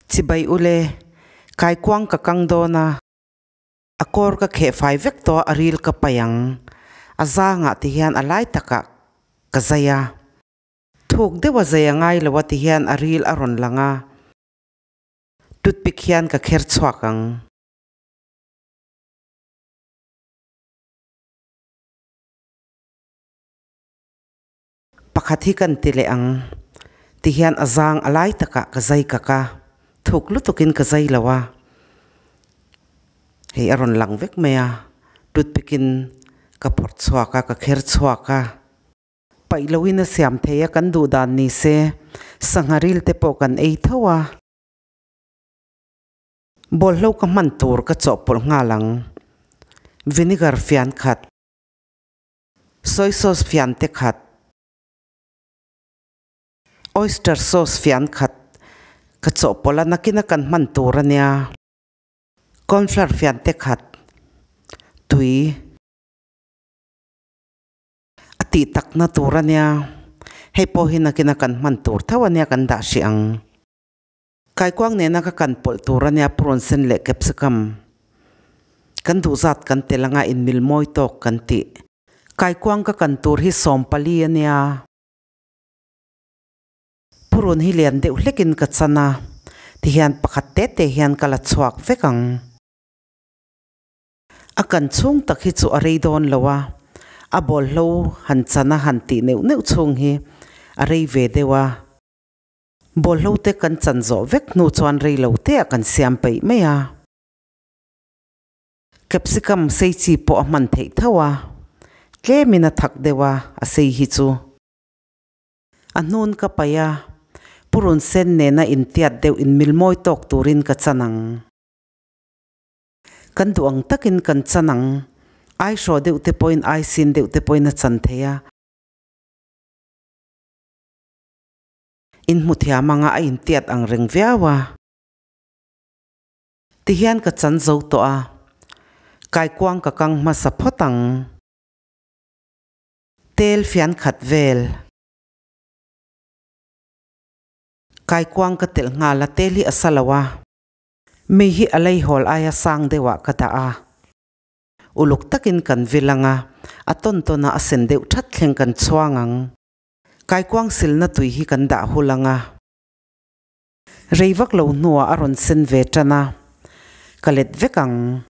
Chibai ule, kaikuang ka kang dawn a, a kawr ka kheh fai vek tawh a, a ril ka paih ang. A zangah ti hian a lai takah ka zai a. Thuk deuh a zai a ngai lo a ti hian a ril a rawn lang a, toothpick hian ka kher chhuak ang. Pakhat hi kan ti leh ang, ti hian a zang a lai takah ka zai kak a, thuk lutukin ka zai lo a, hei a rawn lang vek mai a, toothpick in ka phawrh chhuak a, ka kher chhuak a. Paih loin a siam thei a, kan duh dan ni se, sangha ril te pawh kan ei tho a. Bawlhlo ka hman tur ka chawhpawlh nghal ang, vinegar fian khat. Soy sauce fian te khat, oyster sauce fian khat ka chawhpawlh a, nakina kan hman tur a nia. Cornflour fian te khat, tui a tih takna tur a nia. Hei pawh hi nakina kan hman tur tho a nia kan dah hrih ang. Kaikuang nena ka kan pawlh tur a nia prawn sen leh capsicum. Kan duh zat kan tel anga inmil mawi tawk kan tih. Kaikuang ka kan tur hi 14 a nia. Purun hi lian deuh hlekin ka chan a, tihian pakhat te te hian ka la chhuak vek ang. A kan chhung tak hi chu a rei dawn lo a, a bawlhlo han chan a han tih neuh neuh chhung hi a rei ve deuh a. Bawlhlo te kan chan zawh vek hnu chuan rei lo te ah kan siam peih mai a. Capsicum sei chi pawh a hman theih tho a, tlemin a thak deuh a, a sei hi chu. A hnun ka paih a, purun sen nena intiat deuh inmil mawi tawk turin ka chan ang. Kan duh ang takin kan chan ang, ai hraw deuh te pawhin ai sin deuh te pawhin a chan thei a. Inhmu thiam anga a intiat ang reng viau a. Tihian ka chan zo tawh a, kaikuang ka kang hmasa phawt ang. Tel fian khat vel. Kaikuang ka telh nghal a, tel hi a sa lo a. Mei hi a leihawl aia sang deuhah ka dah a. Uluk takin kan vil ang a, a tawn tawn a a sen deuh that thleng kan chhuang ang. Kaikuang silna tui hi kan dah hul ang a. Rei vak lo hnuah a rawn sen ve tan a, ka let vek ang.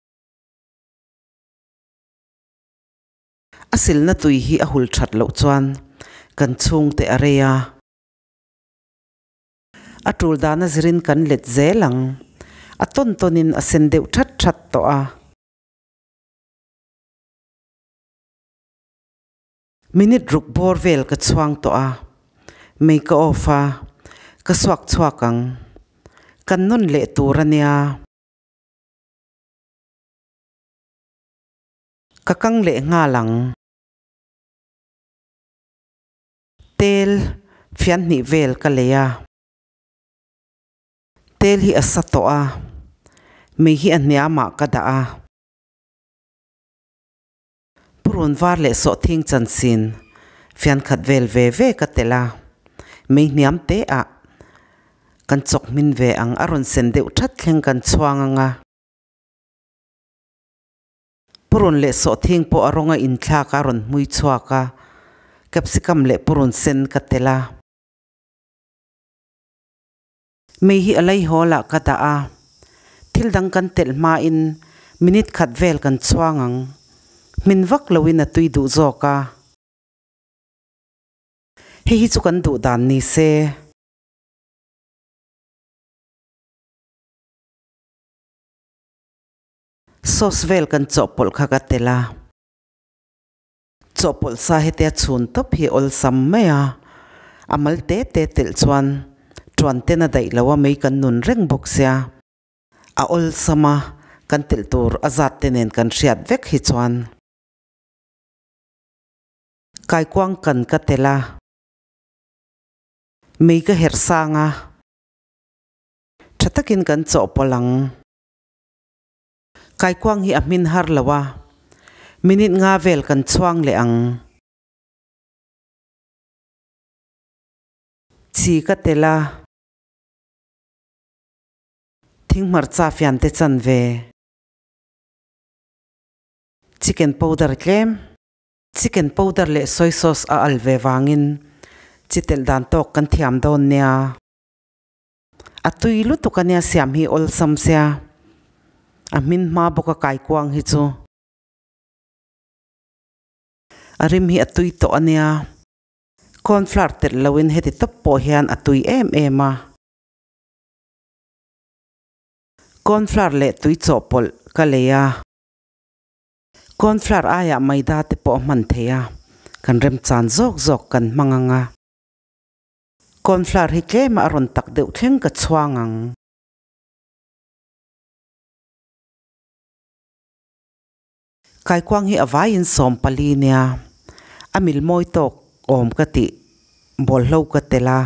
A silna tui hi a hul that loh chuan kan chhungte a rei a. A tul dan a zirin kan let zel ang. A tawn tawnin a sen deuh that that tawh a. Minute ruk bawr vel ka chhuang tawh a, mei ka off a, ka suak chhuak ang. Kan nawn leh tur a nia. Ka kang leh nghal ang. Tel fian hnih vel ka lei a. Tel hi a sa tawh a, mei hi a hniamah ka dah a. Purun var leh sawhthing chansin fian khat vel ve ve ka telh a, mei hniam te ah kan chawk hmin ve ang a rawn sen deuh that thleng kan chhuang ang a. Purun leh sawhthing pawh a rawnga inthlak a rawn hmui chhuak a, capsicum leh purun sen ka telh a. Mei hi a laihawl ah ka dah a, thil dang kan telh hmain minute khat vel kan chhuang ang. Hmin vak loin a tui duh zawk a. Hei hi chu kan duh dan ni se. Sauce vel kan chawhpawlh kha ka telh a. Chawhpawlh sa hetia chhun tawp hi awlsam mai a, a mal te te telh chuan tuan ten a daih lo a mei kan nun reng bawk sia. A awlsam a, kan telh tur a zat te nen kan hriat vek hi chuan. Kaikuang kan ka telh a, mei ka herh sang a, tha takin kan chawhpawlh ang. Kaikuang hi a hmin har lo a, minute nga vel kan chhuang leh ang. Chi ka tel a. Thinghmarcha fiante chanve. Chicken powder tlem. Chicken powder leh soy sauce a al ve vangin chi telh dan tawk kan thiam dawn nia. A tui lutuk ania siam hi awlsam sia. A hmin hma bawk a kaikuang hi chu. A rim hi a tui tawh ania. Corn flour telh loin heti tawp pawh hian a tui em em a. Corn flour leh tui chawhpawlh ka lei a. Corn flour aiah maida te pawh a hman thei a, kan remchan zawk zawk kan hmang ang a. Corn flour hi tlema a rawn tak deuh thleng ka chhuang ang. Kaikuang hi a vaiin 14 nia, a mil mawi tawk awm ka tih bawlhlo ka tel a.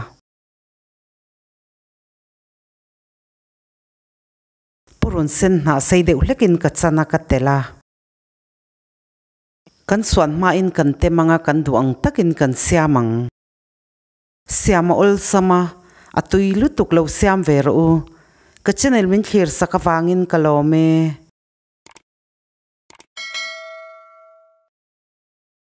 Purun sen hnah sei deuh hlekin ka chan a ka tel a. Kan suan hmain kan tem anga kan duh ang takin kan siam ang. Siam a awlsam a, a tui lutuk lo siam ve rawh u. Ka channel min thlir sak avangin ka lawm e.